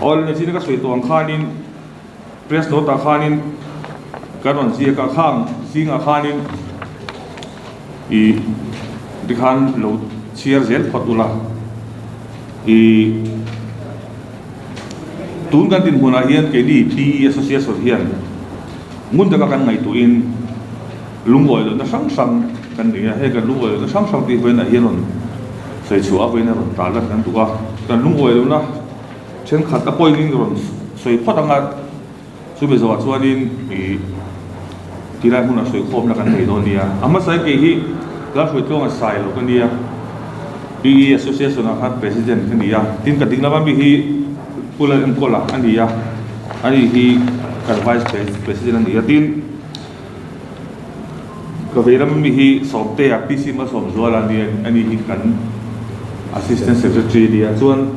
Awle nichin ka sawi tawh ang khanin press note ah khanin kan rawn ziak a, khang zingah khanin ih tikhan lo chhiar zel phawt ula ih tun kan dinhmunah hian keini PE Association hian ngun taka kan ngaihtuahin lungawi lohna hrang hrang kan nei a, hei kan lungawi lohna hrang hrang tih vawiinah hian rawn sawi chhuah a vawiin a rawn tarlan kan duh a, kan lungawi lohna thenkhat a pawhin rawn sawi phawt ang a, chumi zawhah chuanin ih tilai hmunah sawi khawmna kan nei dawn nia, a hmasa kei hi Lalhruaitluanga sai lo ka nia, PE Association ah khan President ka ni a, tin ka ding lama mi hi Pu Lalenkawla a ni a, ani hi kan Vice President a ni a, tin ka vei lama mi hi Sawmtea PC Malsawmzuala a ni a, ani hi kan Assistant Secretary a ni a, chuan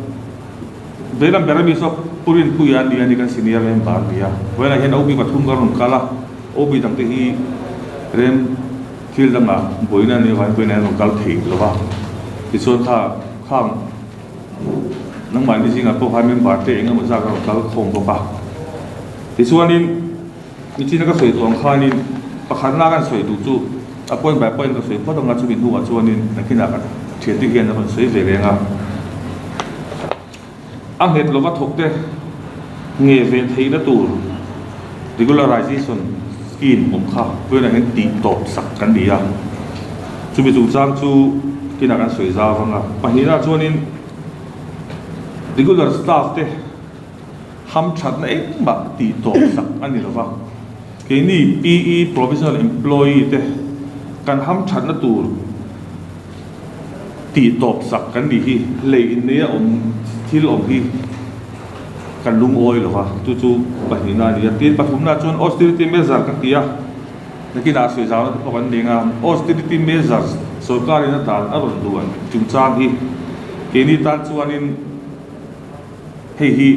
vei lam ber ami saw Pu Rinpuia a ni a, ani kan Senior Member a ni a, vawiinah hian OB pathum ka rawn kal a, OB dangte hi rem. Thil dangah buaina nih avangin pawhin a rawn kal thei lo va, tichuan kha khang nangmahni zingah pawh khan member te eng emaw zat a rawn kal khawm bawk a. Tichuanin nichina ka sawi tawh ang khanin pakhatna kan sawi duh chu a point by point ka sawi phawt anga chumi hnuah chuanin nakinah ka thiante hian a rawn sawi ve reng a. A nghet lova thawkte nge ve theihna tur regularization scheme awm kha vawiinah hian tih tawp sak kan ni a, chumi chungchang chu kinah kan sawi zau vang a. Pahnihna chuanin regular staff te hamthatna engmah tih tawp sak a ni lova, keini PE provisional employee te kan hamthatna tur Tih tawp sak kan nih hi lei inneia awm thil awm hi kan lungawi lo va, chu chu pahnihna a ni a. Tin, pathumna chuan austerity measure kan ti a, nakinah sawi zauhna te pawh kan nei ang a. Austerity measures sorkarin a dan a rawn duan chungchang hi keini tan chuanin hei hi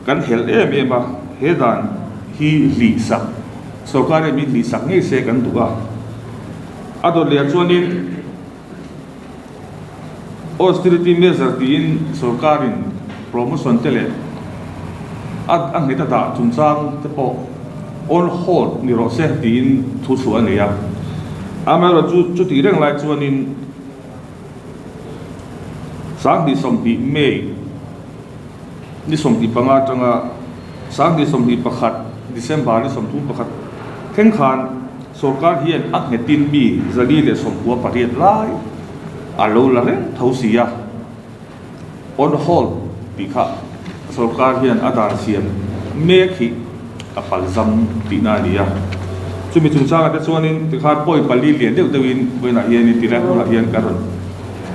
kan helh em em a, he dan hi hlih sak, sorkarin min hlih sak ngei se kan duh a. A dawt leh ah chuanin austerity measure tiin sorkarin promotion te leh a a nghet a dah chungchang te pawh on hold ni rawh se tiin thu chhuah a nei a. Amaherawhchu chutih reng lai chuanin 2020 May ni 25 atanga 2021 December ni 31 thleng khan sorkar hian a nghetin mi 498 lai a lo la reng tho si a, on hold tih kha sorkar hian a dan siam mek hi a palzam tihna a ni a. Chumi chungchangah te chuanin tikhan pawi pali lian deuh deuhin vawiinah hianin tilai hmunah hian ka rawn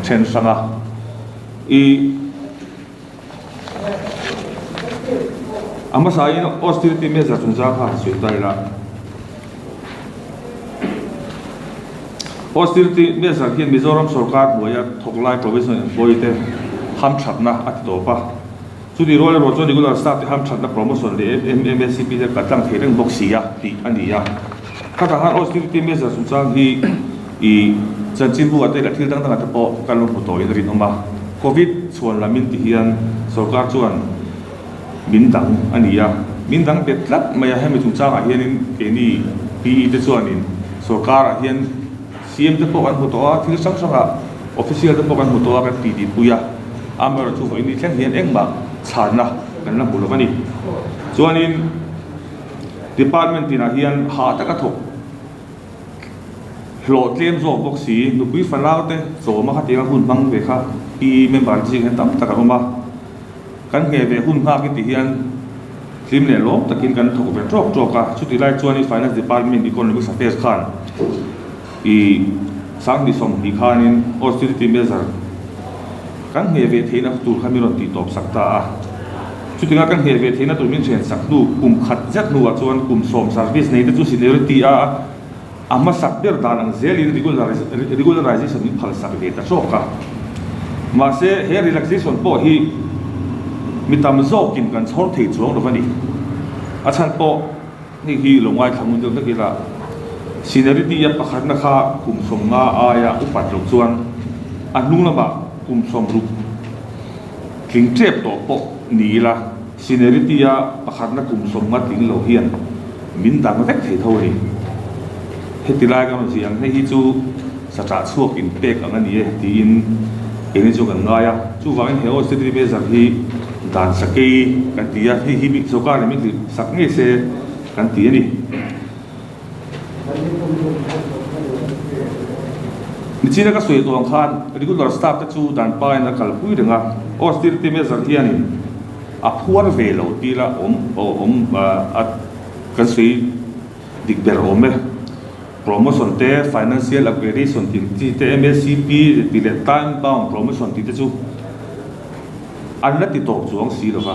then hrang a. I a hmasain austerity measure chungchang kha han sawi ta ila. Austerity measure hian Mizoram sorkar hnuaia thawk lai provisional employee te hamthatna a ti tawp a. Chutih rual erawh chuan regular staff te hamthatna promotion leh MACP te kal tlang thei reng bawk si a tih a ni a. Khatah khan austerity measure chungchang hi i chanchinbu ah te leh thil dang dangah te pawh kan lo hmu tawhin a rinawm a. Covid chhuan lam in ti hian sorkar chuan min dang a ni a, min dang bet tlat mai a. Hemi chungchangah hianin keini PE te chuanin sorkarah hian CM te pawh kan hmu tawh a, thil hrang hrangah official te pawh kan hmu tawh a, kan titi pui a. Amaherawhchu vawiin ni thleng hian engmah chhanna kan la hmu lo a ni. Chuanin department tinah hian hah taka thawk hlawh tlem zawk bawk si, nupui fanau te chawma khatianga hun hmang ve kha PE member te zing hian tam tak an awm a. Kan ngheh ve hun nghak i ti hian hlim leh lawm takin kan thawk ve tawk tawk a, chutih lai chuan i Finance Department Economics Affairs khan i 2020 khanin austerity measure kan ngheh ve theihna tur kha min rawn tih tawp sak ta a. Chutinga kan ngheh ve theihna tur min hren sak hnu kum khat zet hnuah chuan kum sawm service nei te chu seniority a a hmasak ber dan ang zelin regularization in phal sak ve ta zawk a. Mahse, he relaxation pawh hi mi tam zawkin kan chhawr thei chuang lo va ni. A chhan pawh hei hi lo ngaithla ngun deuh hlek ila, seniority a pakhatna kha kum 50 aia upat loh chuan a hnung lamah kum 60 tling tep tawh pawh ni ila. Seniority-a pakhatna kum sawmnga tling lo hian min dang vek thei tho a ni. Heti lai ka rawn ziah ang hei hi chu saṭah chhuak inpek ang a ni e tiin keini chu kan ngai a. Chuvangin he austerity measure hi dan sakei kan ti a, hei hi sawrkar leh min hlih sak ngei se kan ti a ni. Nichina ka sawi tawh ang khan regular staff te chu dan pain a kalpui reng a, austerity measure hianin a phuar ve lo tih la awm awm a kan sawi dik ber awm e. Promotion te, financial upgradation tih chi te, MACP tih leh time bound promotion tih te chu an la ti tawp chuang si lo va.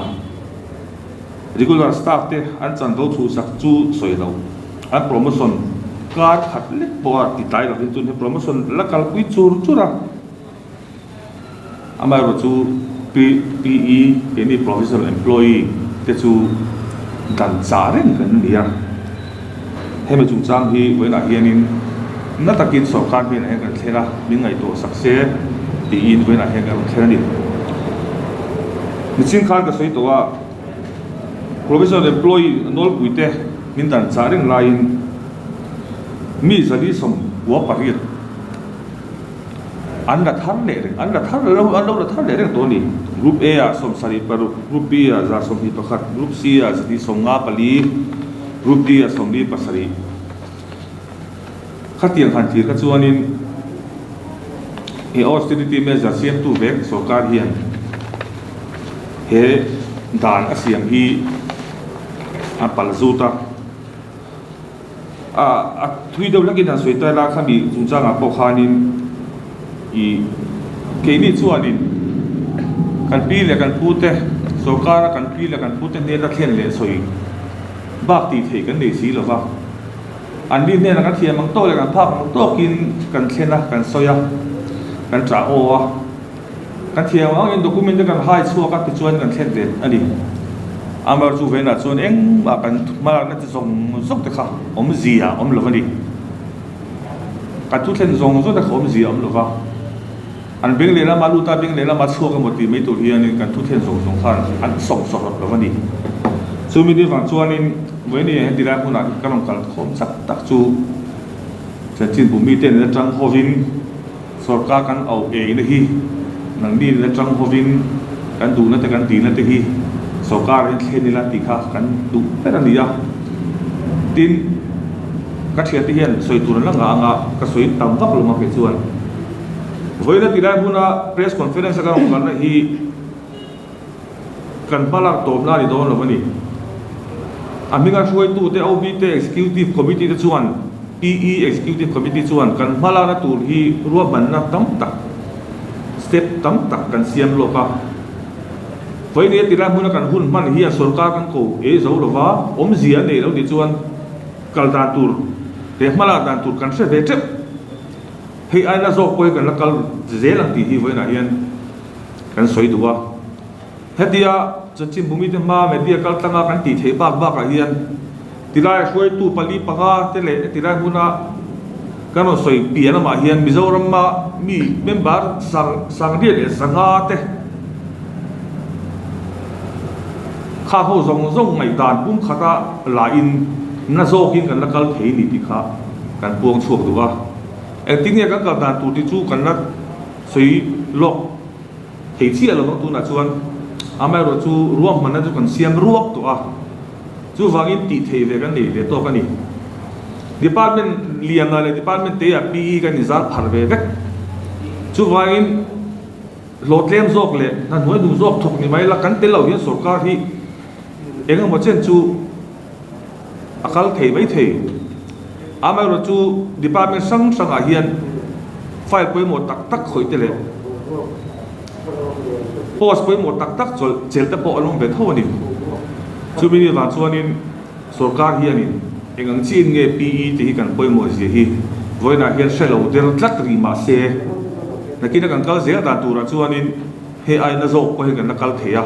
Regular staff te an chanvo chhuhsak chu sawi lo, an promotion kar khat lek pawh a ti tlai lovin chun he promotion la kalpui chur chur a. Amaherawh chu PE keini provisional employee te chu dan chah reng kan ni a. Hemi chungchang hi vawiinah hianin na takin sorkar hnenah hian kan thlen a, min ngaihtuah sak se tiin vawiinah hian kan rawn thlen a ni. Nichin khan ka sawi tawh a, provisional employee nawlpui te min dan chah reng laiin mi 498 an la thar leh reng, an la thar lo, an lo la thar leh reng tawh a ni. Group A ah 76, Group B ah 121, Group C ah 154, Group D ah 47. Khatiang han thlir kha chuanin he austerity measure siamtu vek sorkar hian he dan a siam hi a pal zut a. A a thui deuh hlakin han sawi ta ila khami chungchangah pawh khanin ih keini chuanin kan pi leh kan pute sorkara kan pi leh kan pute hnena thlen leh sawi bak tih theih kan nei si lova. An mi hnenah kan thiam ang tawk leh kan phak ang tawkin kan thlen a, kan sawi a, kan ṭah aw a. Kan thiam ang angin document te kan hai chhuak a tichuan kan thlen ve a ni. Amaherawhchu chu venah chuan engmah kan hmalakna chi zawng zawng te kha awmzia a awm lo a ni. Kan thu thlen zawng zawng te kha awmzia a awm lo va. An beng lehlam a lut a, beng lehlam a chhuak emaw tih mai tur hianin kan thu thlen zawng zawng khan an sawm sawrh lo a ni. Chumi ni vang chuanin vawiin heti lai hmunah ka rawn kal khawm chak tak chu chanchin bu mite nen atang hovin sorkar kan auh eina hi nangni nen atang hovin kan duhna te kan tihna te hi sorkar in thlen ila tih kha kan duh ber a ni a. Tin, ka thiante hian sawi tur an la ngah anga ka sawi tam vak lo ang kei chuan. Vawiina ti lai hmuna press conference a kan awm kalna hi kan hmalak tawpna a ni dawn lo a ni. A hminga hruaitute OB te Executive Committee te chuan PE Executive Committee chuan kan hmalakna tur hi ruahmanna tam tak step tam tak kan siam lawk a. Vawiina ti lai hmuna kan hun hman hian sorkar kan ko ei zo lova awmzia a nei lo tih chuan kal dan tur leh hmalak dan tur kan hre ve teuh. Hei aina zawk pawh hi kan la kal zel ang tih hi vawiinah hian kan sawi duh a. Hetia chanchin bumite hma media kal tlanga kan tih theih bak bakah hian tilai hruaitu pali panga te leh tilai hmuna kan rawn sawi piah lamah hian Mizorama mi member sang sangriat leh zanga te kha ho zawng zawng ngaihdan pumkhata lahin na zawkin kan la kal thei ni tih kha kan puang chhuak duh a. Engtin nge kan kal dan tur tih chu kan la sawi lawk thei chiah lo ang tunah chuan amaherawh chu ruahmanna chu kan siam ruak tawh a, chuvangin tih theih ve kan nei ve tawk a ni. Department lianah leh department te ah PE kan inzar phar ve vek. Chuvangin hlawhtlem zawk leh hna hnuai hnung zawk thawk ni mai la kan tel lo hian sorkar hi eng emaw chen chu a kal thei mai thei. Amaherawh chu department hrang hrangah hian file pawimawh tak tak khawih te leh post pawimawh tak tak chawlh chelh te pawh an awm ve tho a ni. Chumi ni vang chuanin sorkar hianin eng ang chiin nge PE te hi kan pawimawh zia hi vawiinah hian hre lo der tlat rih mah se nakina kan kal zel dan turah chuanin hei aina zawk pawh hi kan la kal thei a.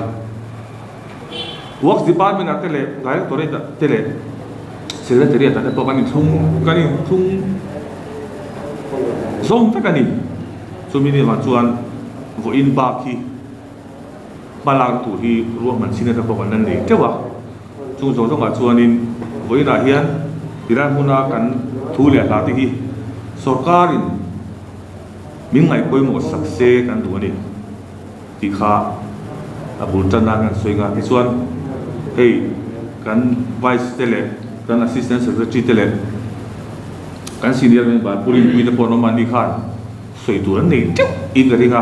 Works Department ah te leh Directorate ah te leh Secretariat ah te pawh kan inthlung kan inthlung zawm vek a ni. Chumi ni vang chuan vawiin bak hi. Hmalakna tur hi ruahman chin ata pawh kan la nei teuh a, chung zawng zawngah chuanin vawiinah hian tilai hmuna kan thu leh hla te hi sorkarin min ngaih pawimawh sak se kan duh a ni tih kha a bul tan nan kan sawi nghal. Tichuan hei kan Vice te leh kan Assistant Secretary te leh kan Senior Member Pu Rinpuii te pawh an awm a, ani khan Sawi tur an nei teuh in ka ring a,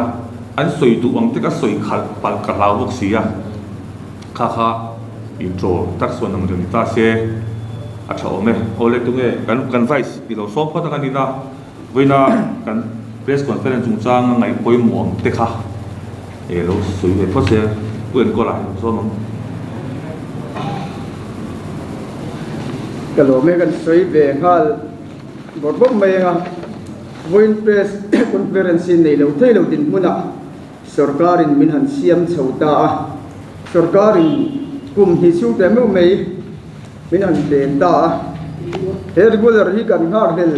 an sawi duh ang te ka sawi khalh palh ka hlau bawk si a, kha kha intro tak sawn ang reng ni ta se a tha awm e. Awle tunge kan kan vice i lo sawm phawt ang a nina vawiina kan press conference chungchang a ngaih pawimawh ang te kha e lo sawi ve phawt se pu enkawl ah i lo sawm ang. Ka lawm e kan sawi ve nghal bawrh bawrh mai ang a. Vawiin Press Conference hi nei lo thei lo dinhmunah sorkarin min han siam chho ta a, sorkarin kum hnih chhung teh meuh mai min han pen ta a, he regular hi kan nghakhlel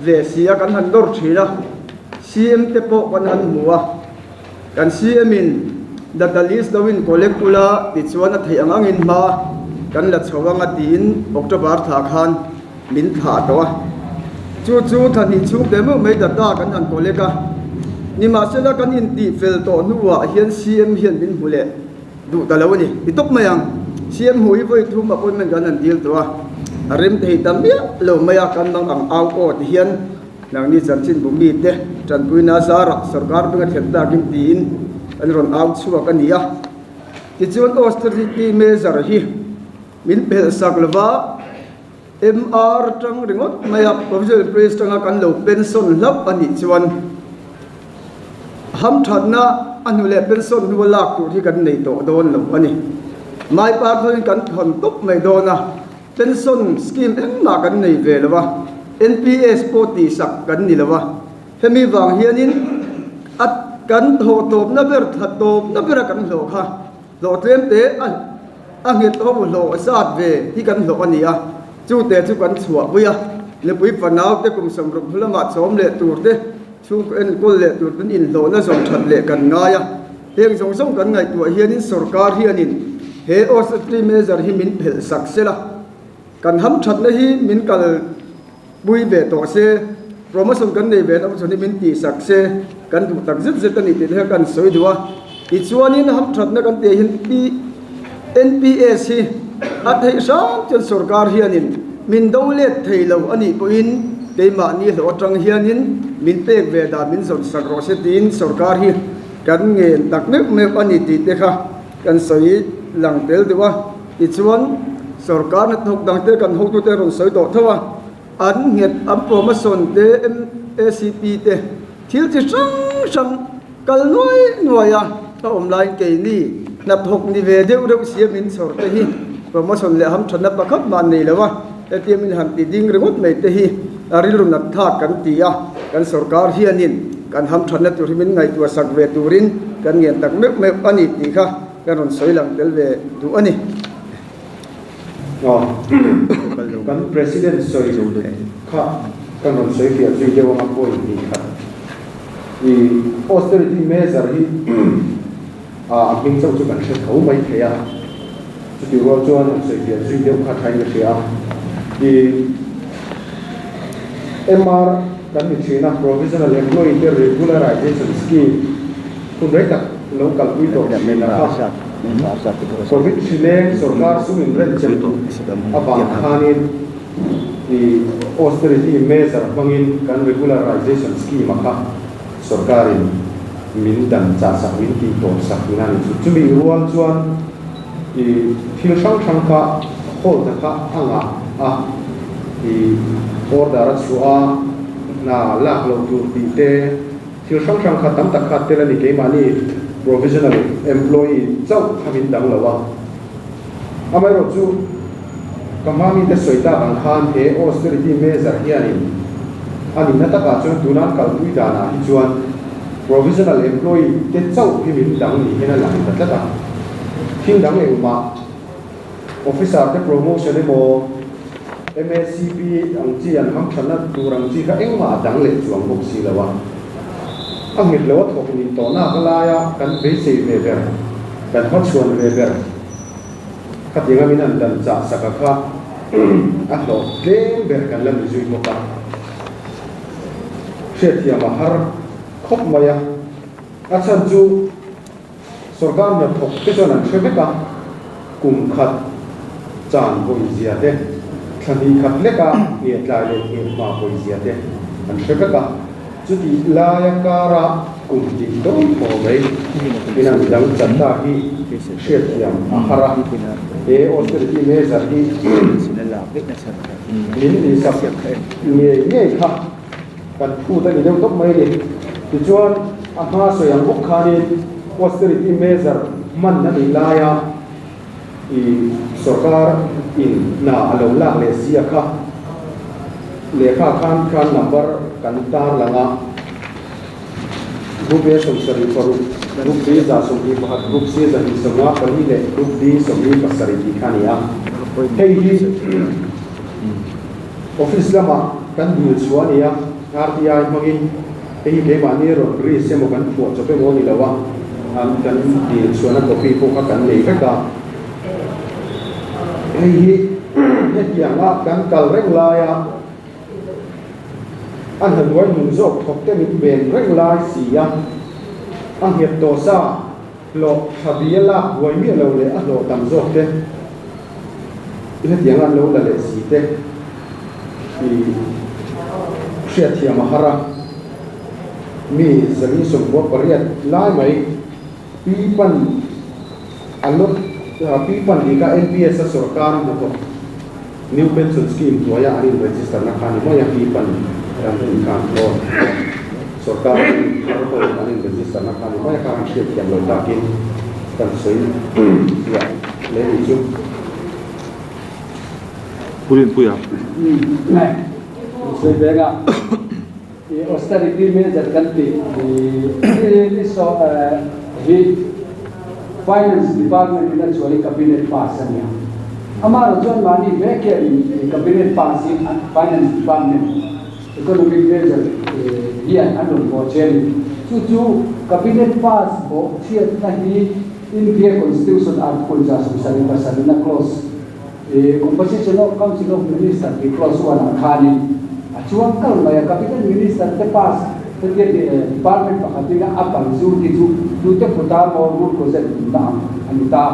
ve si a, kan han nawr thin a, CM te pawh kan han hmu a, kan CM in data list lo in collect ula tichuan a theih ang angin hma kan la chho ang a tiin October thla khan min thlah tawh a, chu chu thla hnih chhung teh meuh mai data kan han collect a, nimahsela kan intih fel tawh hnuah hian CM hian min hmu leh duh ta lo a ni, ti tawp mai ang. CM hmuh hi vawi thum appointment kan han dil tawh a, a rem thei ta miah lo mai a, kan mang ang au aw ti hian nangni chanchin bu mite tanpuina zarah sorkar benga thlen takin tiin an rawn au chhuak a ni a, tichuan austerity measure hi min phelhsak lova, MR tang ringawt mai a, Provisional Employees tanga kan lo pension hlauh a nih chuan hamthatna a hnu leh pension hnua lak tur hi kan nei tawh dawn lo a ni. Mai par thawin kan thawn tawp mai dawn a, pension scheme engmah kan nei ve lo a, NPS pawh tihsak kan ni lo a, hemi vang hianin a kan thawh tawpna ber thla tawpna bera kan hlawh kha Hlawh tlem te a a nghet ho hlawh zat ve hi kan hlawh a ni a, chu te chu kan chhuah pui a, nupui fanau te kum 60 hnu lamah chawm leh tur te, chhungkaw enkawl leh tur ten inhlawhna zawm that leh kan ngai a, heng zawng zawng kan ngaihtuah hianin sorkar hianin he austerity measure hi min phelh sak sela, kan hamthatna hi min kal Pui ve tawh se, promotion kan nei ve loh chuan hi min tihsak se, kan duh tak zet zet a ni tih te kha kan sawi duh a. Tichuanin hamthatna kan tih hian NPS hi a theih hram chuan sorkar hianin min do let thei lo a nih pawhin keimahni hlawh atang hianin min pek ve dan min zawn sak rawh se tiin sorkar hi kan ngen tak meuh meuh a ni tih te kha kan sawi lang tel deuh a. Tichuan, sorkar hnathawk dangte kan hotute rawn sawi tawh tho a, an nghet an promotion te, MACP te, thil chi hrang hrang kal nuai nuai a, a awm laiin keini hnathawk ni ve deuh reuh sia min chhawr te hi promotion leh hamthatna pakhat mah nei lo a, hetia min han ti ding ringawt mai te hi a rilru nat thlak kan ti a, kan sorkar hianin kan hamthatna tur hi min ngaihtuah sak ve turin kan ngen tak meuh meuh a ni tih kha Kan rawn sawi lang tel ve duh a ni. Kan President sawi kha kan rawn sawi fiah zui deuh anga point hnih khat. I austerity measure hi a hming chauh chu kan hre tho mai thei a, chutih rual chuan han sawi fiah zui deuh kha thain ka hria a. I MR kan ni thin a, Provisional Employee te Regularization Scheme hun rei tak lo kalpui tawh thin a kha. Covid hri leng sorkar sum inrenchem avang khanin i austerity measure hmangin kan regularization scheme a kha sorkarin min dan chahsak min tih tawpsak ina ni chu. Chumi rual chuan i thil hrang hrang kha hold a kha a ngah a, i order a chhuah a, hna lak loh tur tih te, Thil hrang hrang kha tam tak kha tel a ni, keimahni provisional employee chauh kha min dang lo a. Amaherawh chu ka hma mite sawi tak ang khan he austerity measure hianin a nihna takah chuan tuna an kalpui danah hi chuan provisional employee te chauh hi min dang ni hian a lang ta tlat a. Thil dang engmah officer te promotion emaw MACP ang chi an hamthatna tur ang chi kha engmah a dang leh chuang bawk si lo a. A nghet lo a thawk nih tawh nak laia kan beisei ve ber. Kan hmachhuan ve ber khatianga min han dan chah sak a kha a hlawh tlem ber kan la ni zui bawk a. Hriatthiam a har khawp mai a, a chhan chu sorkar hnathawk te chuan an hre vek a, kum khat chan pawizia te, thla hnih khat leka ngheh tlai leh ngheh hma pawizia te an hre vek a. Chutih laia kara kum hnih dawn thaw mai in an dang chat ta hi hriatthiam a har a, he austerity measure hi min tihsak ngei ngei kha kan phut a ni deuh tawp mai a ni. Tichuan a hma sawi ang bawk khanin austerity measure hman a nih laia I sorkar in hna a lo lak leh zia kha lehkha khan khan number kan tar lang a, Group A 76, Group B 121, Group C 254 leh Group D 47 tih kha a ni a. Hei hi office lama kan dil chhuah a ni a, RTI hmangin hei hi keimahni rawn risk emaw kan phuah chawp emaw a ni lo a, an kan dil chhuahna copy pawh kha kan nei vek a. Hei hi hetianga kan kal reng laia a hnaduai hmun zawk thawk te min ven reng lai si a, a nghet tawh sa hlawh tha bia lak buai miah lo leh a hlawh tam zawk te hetianga an lo la leh si te i hriatthiam a har a. Mi 498 lai mai Pi Pan a lot Pi Pan tih kha NPS a sorkar hnathawk New Pension Scheme hnuaia an in register na kha a ni mai a, Pi Pan ram tih kha an thawn. Sorkar thar ho an in register na kha a ni mai a, kha kan hriatthiam lo takin kan sawi fiah leh ni chu. Pu Rinpuia. Sawi veng a. I austerity measure kan tih hi hi Finance Department in a chuan i Cabinet pass a nia. Amaherawh chuan mahni vek hian i Cabinet pass hi Finance Department Economic Measure hian an rawn bawh che a ni. Chu chu Cabinet pass bawh chhiatna hi India Constitution Article 77 na clause Composition of Council of Minister tih clause one ah khanin a chuang kal mai a, Cabinet Minister te pass hetia department pakhatin a pal zu te chu tute khuta maw rule gazette tumna ang a ni ta.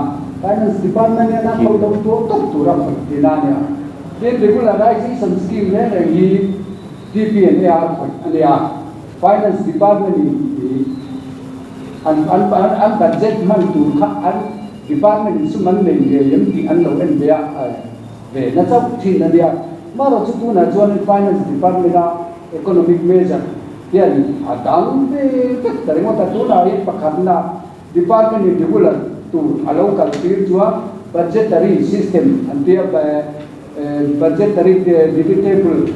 Finance Department hian a khawi lo tuah tawp tur a khawih tina a nia. Tin, Regularization Scheme reng reng hi DPNA a khawih a nia. Finance Department in an an budget hman tur kha an Department in sum an nei ve em tih an lo en ve a, ve na chauh thin a nia. Marawh chu tunah chuanin Finance Department a Economic Measure hian a dang ve vek ta ringawt a, tunah hian pakhatna Department in regular tur a lo kal tir chuan Budgetary System an tia, Budgetary Debit Table,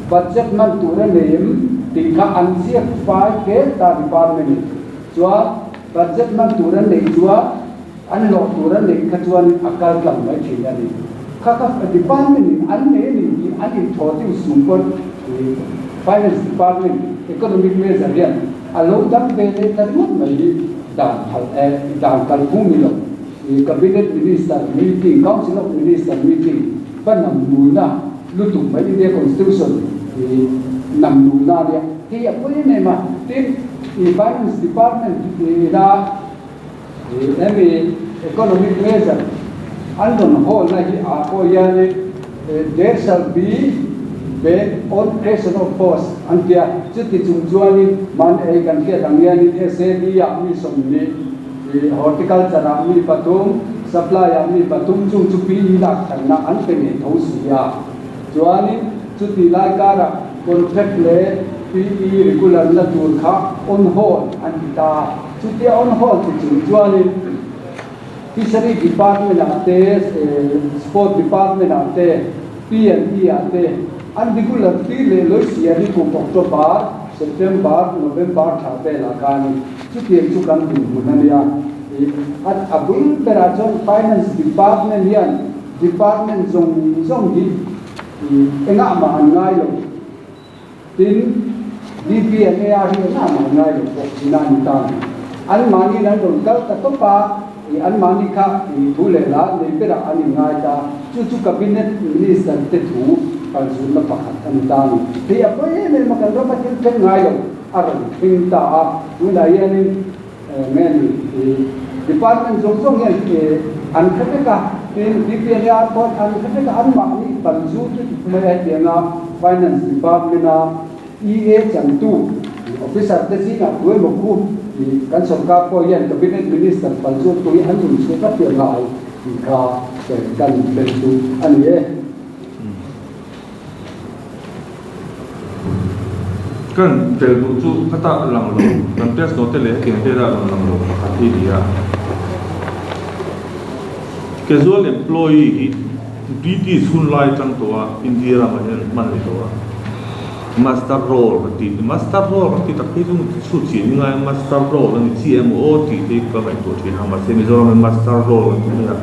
Budget hman tur a nei em tih kha an ziak fai hle ta Department in chuan. Budget hman tur an neih chuan an hlawh tur an neih kha chuan a kal tlang mai thin a ni. Kha kha department in an nei a ni tih an inthaw tiu sung pawn Finance department economic measure hian a lo dang ve leh ta ringawt mai hi dan phal eh dan kalphung ni lo. Cabinet minister meeting, Council of Minister meeting va nam nulna lutuk mai India Constitution nam nulna a nia. Hei a pawi em em a, tin i Finance Department ina hemi economic measure an rawn hawl na hi ah pawh hianin there shall be ban on creation of post an ti a, chuti chung chuanin man ei kan hriat ang hianin SAD ah mi 20, horticulture ah mi pathum, supply ah mi pathum chung chu PE lak thanna an pe ngei tho si a, chuanin chuti lai karah Contract leh PE regular na tur kha on hold an ti ta a, chutia on hold ti chung chuanin Fishery Department ah te, Sport Department ah te, P and E ah te an regular tir leh lawi si a ni kum October, September, November thla velah khanin chutiang chu kan dinhmun a nia. A bul berah chuan Finance Department hian Department zawng zawng hi Engah mah an ngai lo. Tin, DPNA hi engah mah an ngai lo pawh ina an tan. Anmahniin an rawn kal ta tawp a. I anmahni kha i thu leh hla nei berah an inngai ta. Chu chu Cabinet Minister te thu palzutna pakhat a ni ta a ni. Hei a pawi em em a, kan rama thil thleng ngai lo a rawn thleng ta a. Tunah hianin nge ni i department zawng zawng hian an hre vek a, tin DPNR pawh an hre vek a, anmahni palzut lutuk mai a hetianga Finance Department-a EA changtu officer te zingah tu emaw khu kan sorkar pawh hian Cabinet Minister pal chu tui an rawn chhuah vat tih a ngai tih kha kan belh duh a ni e. Kan belh duh chu khata lang lo, kan test note leh hetiang te lah rawn lang lo pakhat hi a ni a. Casual employee hi British hun lai atang tawh a India ramah hian hman a ni tawh a, Muster Roll kan tih Muster Roll kan tih tak phei chu chhut chiah ni ngai a, Muster Roll a ni chiah emaw aw tih te ka ngaihtuah thin a, mahse Mizoram hian Muster Roll kan ti mai a.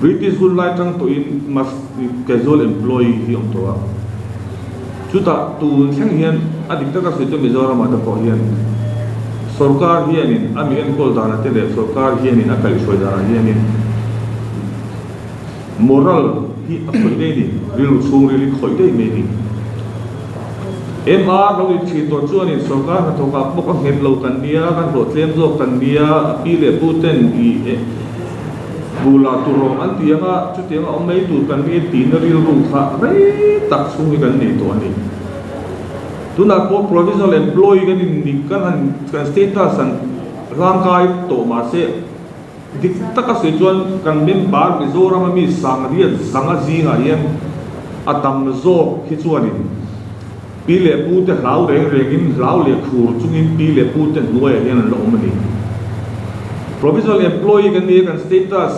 British hun lai atang tawhin casual employee hi a awm tawh a, chutah tun thleng hian a dik taka sawi chu Mizoramah te pawh hian sorkar hianin a mi enkawl danah te leh sorkar hianin a kaihhruai danah hianin, Moral hi a khawih daih a ni, rilru chhungril hi khawih daih mai a ni. MR lo in thin tawh chuanin sorkar hnathawkah bawk a nghet lo kan nia, kan hlawhtlem zawk kan nia, a pi leh pu ten i bula tur awm an ti anga chutianga awm mai tur kan nia tihna rilru kha rei tak chhung hi kan nei tawh a ni. Tunah pawh provisional employee kan in kan han kan status han hlangkai tawh mahse, Dik taka sawi chuan kan member Mizoram a mi sangriat zanga zingah hian a tam zawk hi chuanin pi leh pu te hlau reng rengin hlau leh khur chungin pi leh pu te hnuaiah hian an la awm a ni. Provisional employee kan ni a, kan status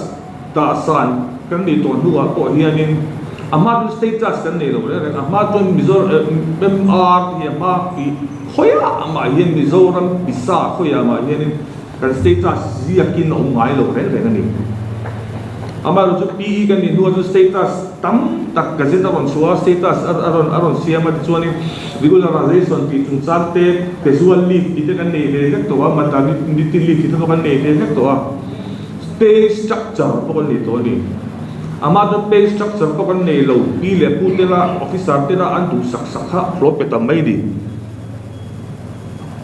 dah san kan nih tawh hnuah pawh hianin a hma chu status kan nei lo reng reng, a hma chuan Mizoram MR te hi a hma khawiah mah hian Mizoram pisa khawiah mah hianin Kan status ziakin a awm ngai lo reng reng a ni. Amaherawhchu chu PE kan nih hnuah chuan status tam tak gazette a rawn chhuah a, status a rawn a rawn siam a, tichuanin regularization tih chungchang te, casual leave tih te kan nei ve vek tawh a, maternity leave tih te pawh kan nei ve vek tawh a, pay structure pawh kan nei tawh a ni. Amaherawhchu pay structure pawh kan nei lo, pi leh pu te la officer te la an duhsak sak kha hlawh pe tam mai a ni.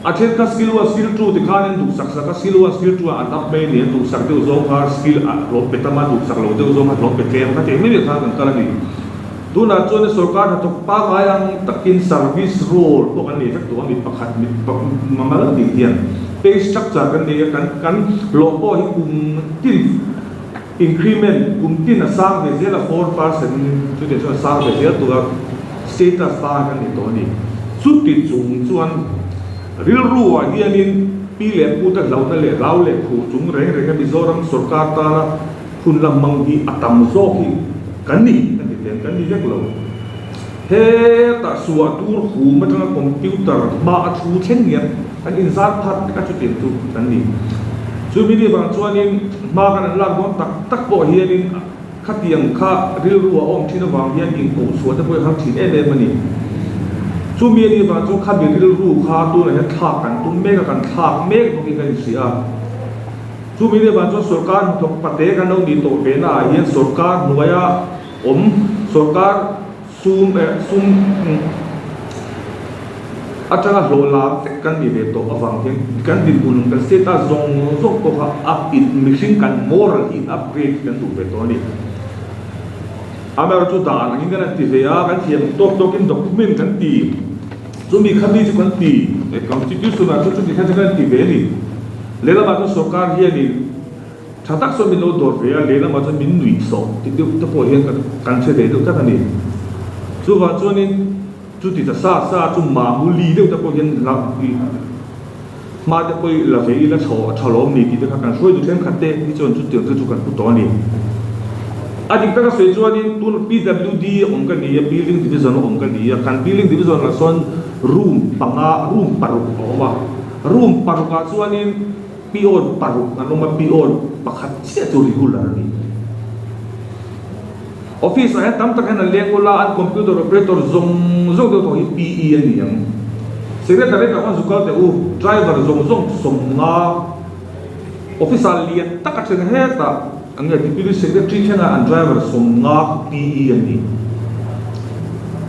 A then kha skill one skill two ti khan an duhsak sak a, skill one skill two ah an up mai a ni, an duhsak deuh zawng kha skill ah hlawm pe tam a, duhsak lo deuh zawng kha hlawm pe tlem kha tih mai mai khan kan kal a ni. Tunah chuan sorkar hnathawk pangngai ang takin service role pawh kan nei vek tawh a, mi pakhat mi mal tih hian pay structure kan nei a, kan kan hlawh pawh hi kum tin increment kum tin a sang ve zel a, 4% chutiang chuan a sang ve zel tur a. Status ta kan ni tawh a ni. Chuti chung chuan rilru ah hianin pi leh pu te hlauhna leh hlau leh khuh chung reng reng a Mizoram sorkar tana hun lam mang hi a tam zawk hi kan ni kan ti thei ang, kan ni vek lo. Hetah suah tur hum atanga computer hma a thu thleng hian kan inzar phat vek a chutiang chu kan ni. Chumi ni vang chuanin hma kan han lak dawn tak tak pawh hianin Khatiang kha rilru a awm thin avang hian inkoh chhuah te pawh i har thin em em a ni. Chumi a nih vang chuan khami rilru kha tunah hian thlak kan tum mek a, kan thlak mek bawkin kan inhria a. Chumi nih vang chuan sorkar hnathawk pate kan lo nih tawh ve naah hian sorkar hnuaia awm sorkar Sum eh sum atanga hlawh lam vek kan ni ve tawh avang hian kan dinhmun kan status zawng zawng pawh kha up in mihring kan moral hi in upgrade kan duh ve tawh a ni. Amaherawhchu chu dan angin kan han ti ve a, kan thiam tawk tawkin document kan ti, chumi khami chu kan ti, constitution ah chu chumi kha chu kan ti ve a ni. Lehlamah chuan sorkar hianin Tha tak chuan min lo dawr ve a, lehlamah chuan min nuih sawh ti deuh te pawh hian kan hre ve deuh tlat a ni. Chuvang chuanin chuti ta sa sa chu mamuli deuh te pawh hian la hma te pawh i la ve ila chho a tha lawm ni tih te kha kan hruai duh thenkhat te hi chuan chutiang te chu kan hmu tawh a ni. A dik taka sawi chuanin tun PWD a awm ka ni a, Building Division a awm ka ni a, kan Building Division lah sawn room panga room paruk a awm a, room parukah chuanin Peon paruk an awm a, peon pakhat chiah chu regular a ni. Office ah hian tam tak hian an leng ula, an computer operator zawng zawng deuh tawh hi PE a ni ang. Secretary tak khan zu kal teh u, driver zawng zawng 50. Officer lian tak a then hetah eng nge Deputy Secretary thlenga an driver 50 khu PE an ni.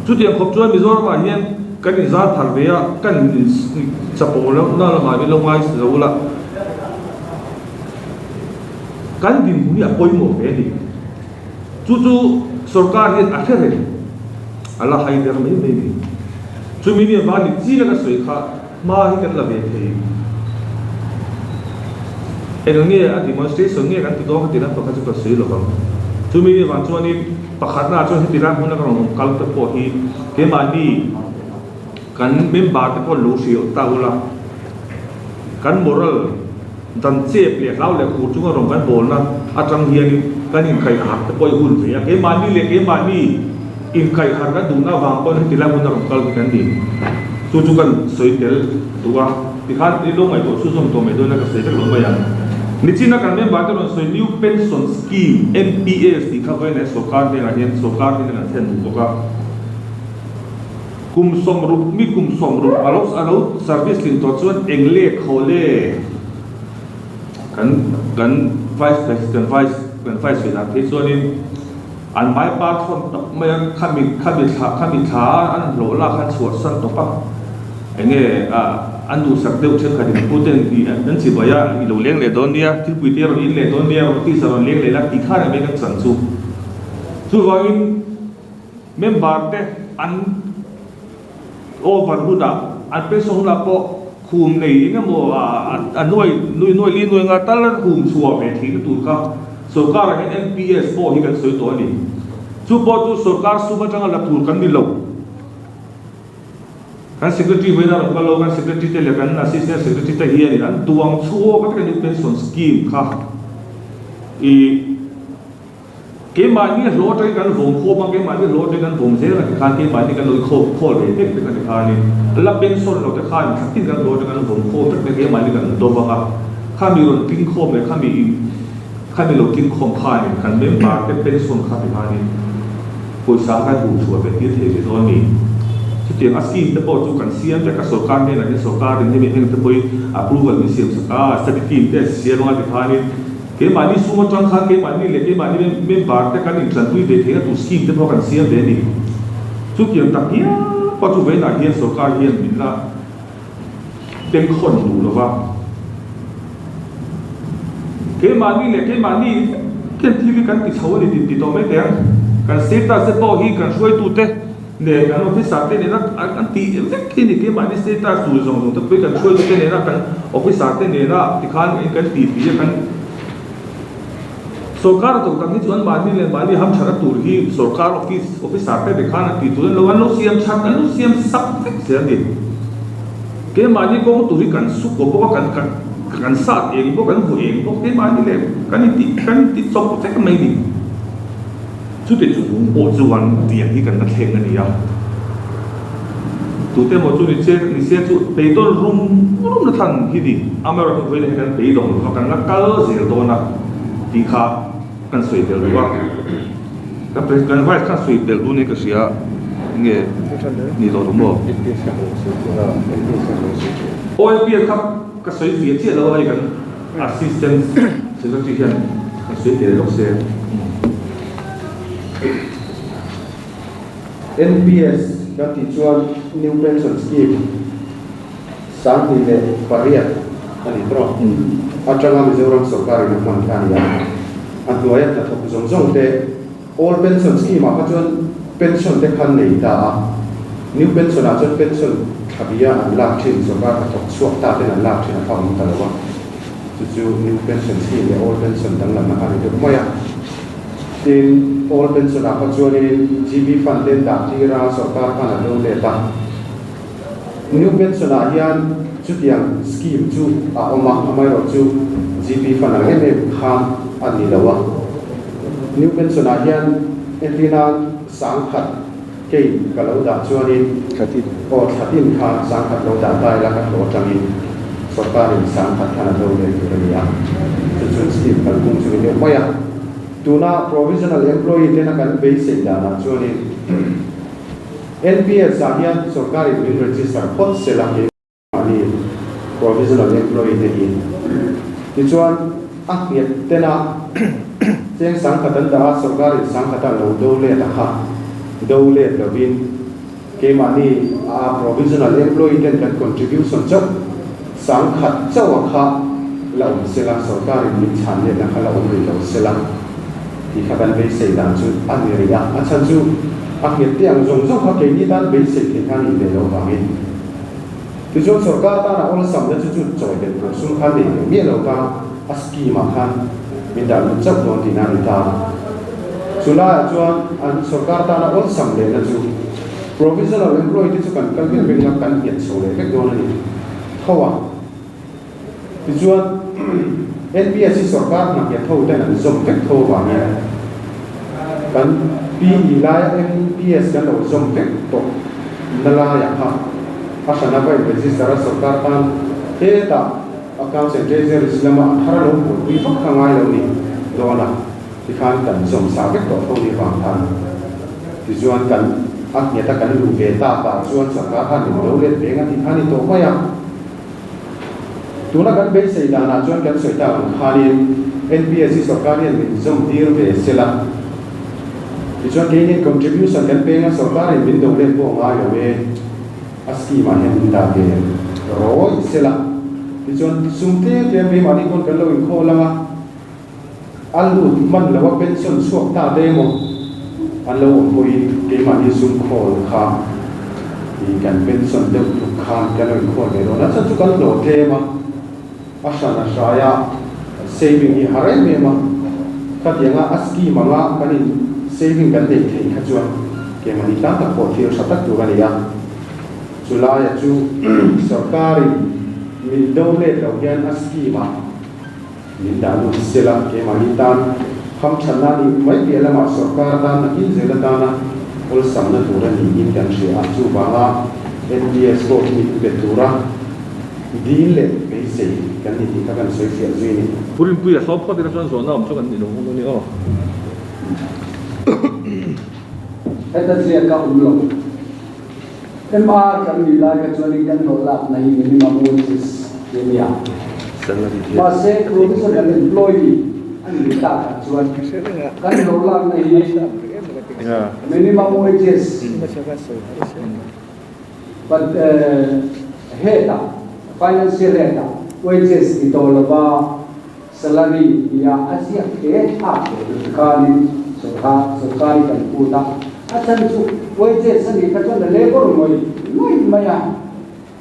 Chutiang khawp chuan Mizoramah hian kan inzar phar ve a, kan chapo lohna lamah min lo ngai zo ula. Kan dinhmun hi a pawimawh ve a ni. Chu chu sorkar hian a hre reng, a la hai der mai mai a ni. Chumi ni avang ni chi laka sawi kha hma hi kan la ve thei. Eng nge a demonstration nge kan ti dawn kha ti lam pakhat chu ka sawi lo vang. Chumi ni avang chuanin pakhatnaah chuan heti lai hmuna ka rawn awm kal te pawh hi keimahni kan member te pawh lo hrilh ta ula, kan moral, Dan chep leh hlau leh khur chunga rawn kan bawlna atang hianin kan inkaihharh te pawh i hun ve a, keimahni leh keimahni inkaihharh kan duhna avang pawhin heti lai hmun a rawn kal hi kan ni. Chu chu kan sawi tel duh a, tikhan i lo ngaihtuah chhunzawm tawh mai dawn a ka sawi vek lo mai ang. Nichina kan member te rawn sawi New Pension Scheme, NPS, tih kha vawiin sorkar hnenah hian sorkar hnenah kan thlen duh bawk a. Kum 60 mi kum 60 a lo a lo service tling tawh chuan eng leh khaw le kan kan vice president vice kan vice ve dan phei chuanin an hmaipa thawn tawp mai a khami khami thla khami thla a an hlawh lak khan chhuah san tawp a eng nge ah an duhsak deuh thenkhat in pu ten i an chibai a i lo leng leh dawn nia thilpui te rawn in leh dawn nia office ah rawn leng leh la tih khan a mai kan chan chu chuvangin Member te an over hunah, an pension hunah pawh khum nei eng emaw a nuai nuai nuai li nuai nga tal an khum chhuah ve theihna tur kha sorkarah hian NPS pawh hi kan sawi tawh a ni. Chu pawh chu sorkar sum atanga la tur kan ni lo. Kan secretary vawiin a rawn kal lo, kan secretary te leh kan assistant secretary te hianin an duang chhuak a kan pension scheme kha i Keimahni hlawh atangin kan vawm khawm a, keimahni hlawh atangin kan vawm zel a tikhan keimahni kan lo i khawm khawl ve vek vek a tikhanin la pension lo te khan tha tin kan hlawh atang kan vawm khawm vek vek keimahni kan do vang a, khami rawn tling khawm leh khami in khami lo tling khawm khanin kan member te pension kha tikhanin pawisa khan hmuh chhuah ve tir thei ve dawn a ni. Chutiang a scheme te pawh chu kan siam vek a, sorkar hnenah hian sorkar in hemi heng te pawhin approval min siam sak a, study team te a siam anga tikhanin Keimahni sum atang khan keimahni leh keimahni member te kan intlanpui ve theihna tur scheme te pawh kan siam ve a ni. Chutiang tak hial pawh chu vawiinah hian sorkar hian min la bengkhawn duh lo va. Keimahni leh keimahni khian thil hi kan ti chho a ni tih ti tawh mai teh ang. Kan status te pawh hi kan hruaitute leh kan officer te nena an tih vek hi a ni. Keimahni status tur zawng zawng te pawh hi kan hruaitute nena kan officer te nena tikhan kan tih tih a kan sorkar a thawk tak hi chu anmahni leh mahni hamthatna tur hi sorkar office officer te te khan an tih tur an lo an lo siam that an lo siam sak vek zel a ni. Keimahni kawng tur hi kan su kaw bawk a kan kan kan sat eng bawk kan hmu eng bawk keimahni leh kan intih kan intih chawp vek mai a ni. Chuti chu hung pawh chuan tiang hi kan la thleng a ni a, tute emaw chu ni che ni se chu beidawn rum rum na thlan hi ni, amaherawhchu vawiin hi kan beidawng lova kan la kal zel dawn a tih kha kan sawi tel duh a, kan kan vice khan sawi tel duh niin ka hria nge ni tawh duh maw? OLP kha ka sawi fiah chiah lo a hei kan. Assistant Secretary hian ka sawi tel lawk se. NPS kan tih chuan New Pension Scheme 2008 a ni tawh. Atanga Mizoram sawrkarin a hman kha a ni a. A hnuaia hnathawk zawng zawng te Old Pension Scheme ah kha chuan pension te khan nei ta a. New Pension ah chuan pension thlabia an lak thin, sawrkar hnathawk chhuak ta ten an lak thin a kha awm ta lo a. Chu chu New Pension Scheme leh Old Pension danglamna kha a ni deuh mai a. Tin, Old Pension ah kha chuanin GB Fund te an dah tir a, sawrkar khan a do let a. New Pension ah hian chutiang scheme chu a awm a, amaherawhchu GB Fund ang em em khan a ni lo a. New Pension ah hian entirnan 10,000 kei ka lo dah chuanin aw thlatin kha 10,000 lo dah ta ila ka hlawh atangin sawrkarin 10,000 khan a do leh tur a ni a, chu chu scheme kalphung chu ni deuh mai a. Tuna provisional employee tena kan beisei danah chuanin NPS ah hian sorkarin min register phawt se la keimahni provisional employee te hi. Tichuan, a nghet tena cheng sangkhat an dah a, sorkarin sangkhat a lo do let a kha do let lovin keimahni a provisional employee ten kan contribution chauh sangkhat chauh a kha la awm sela, sorkarin min chhan letna kha la awm rih lo sela tih kha kan beisei dan chu a ni rih a. A chhan chu a nghet te ang zawng zawng kha keini tan beisei theih kha a nih ve loh vangin. Tichuan sorkar tana awlsamna chu chu chawi belh tur sum khan nei leh miah lo kha a scheme ah khan min dah lut chauh dawn tihna a ni ta. Chu laiah chuan an sorkar tana awlsam lehna chu provisional employee te chu kan kal vek vek la kan nghet chho leh vek dawn a ni tho a. Tichuan NPS hi sorkar hna nghet ho ten an zawm vek tho avangin kan PE laia NPS kan lo zawm vek tawh na laiah kha a hran a va in register a sorkar tan hetah Accounts and Treasuries lama a thar a lo buaipui vak kha ngai lo ni dawn a tikhan kan zawm sa vek tawh tho ni vang khan tichuan kan a nghet a kan luh ve tak ah chuan sorkar khan min do let veng a tih kha a ni tawh mai a. Tuna kan beisei danah chuan kan sawi tak ang khanin NPS hi sorkar hian min zawm tir ve sela. Tichuan keinin contribution kan peng a, sorkarin min do let pawh a ngai lo e, a scheme ah hian min dah ve rawih sela. Tichuan sum tlem tlem keimahni pawn kan lo inkhawl ang a, a lut hman lo a pension chhuak ta te emaw an lo awm pawhin keimahni sum khawl kha ih kan pension deuh tluk khan kan lo inkhawl ve dawn a, chhan chu kan hlawh tlem a, a hran a hrai a, saving hi a har em em a, khatianga a scheme anga kan in saving kan neih theih kha chuan keimahni tan tak pawh thil tha tak tur a ni a, chulaia chu sorkarin min do let loh hian a scheme ah. Min dah lut sela, keimahni tan hamthatna nih mai piah lamah sorkar tan nakin zel atana awlsamna tur a niin kan hria a, chuvanga NPS pawh hi pe tura dil leh beisei kan ni tih kha kan sawi fiah zui a ni. Pu Rinpuia sawm phawt ila chuan zawhna awm chu kan nih lo nghawng a ni aw. Heta ziak a awm lo. MR kan nih lai kha chuanin kan hlawh lakna hi minimum wages ti a ni a. Mahse, provisional employee a nih takah chuan kan hlawh lakna hi minimum wages but head-ah, financial head-ah wages ti tawh lova Salary tia a ziak hle thlak ve tur khanin sorkar hi kan phut a, a chhan chu wages a nih kha chuan a labour ngawih ngawih mai a,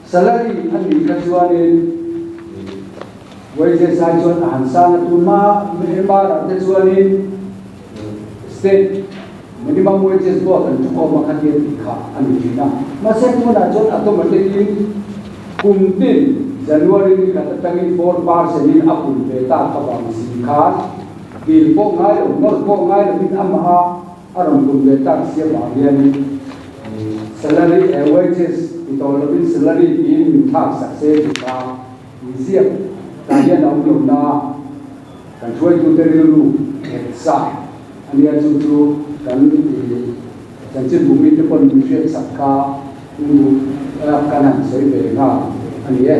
salary a nih kha chuanin wages ai chuan a han sang a, tun hma MR ah te chuanin state minimum wages board an thukhawm a khatia tih kha a ni thin a, mahse tunah chuan automatic in Kum tin January ni khat atangin 4% in a pun ve tak avang si khan dil pawh ngai lo, nawr pawh ngai lovin amah a a rawn pun ve tak si avang hianin salary eh wages ti tawh lovin salary tiin min thlak sak se tih kha inziak tah hian a awm lo na kan hruaitute rilru nghet sa a nia chu chu kan Chanchinbu mite pawn min hriatsak kha u kan han sawi ve nghal a ni e.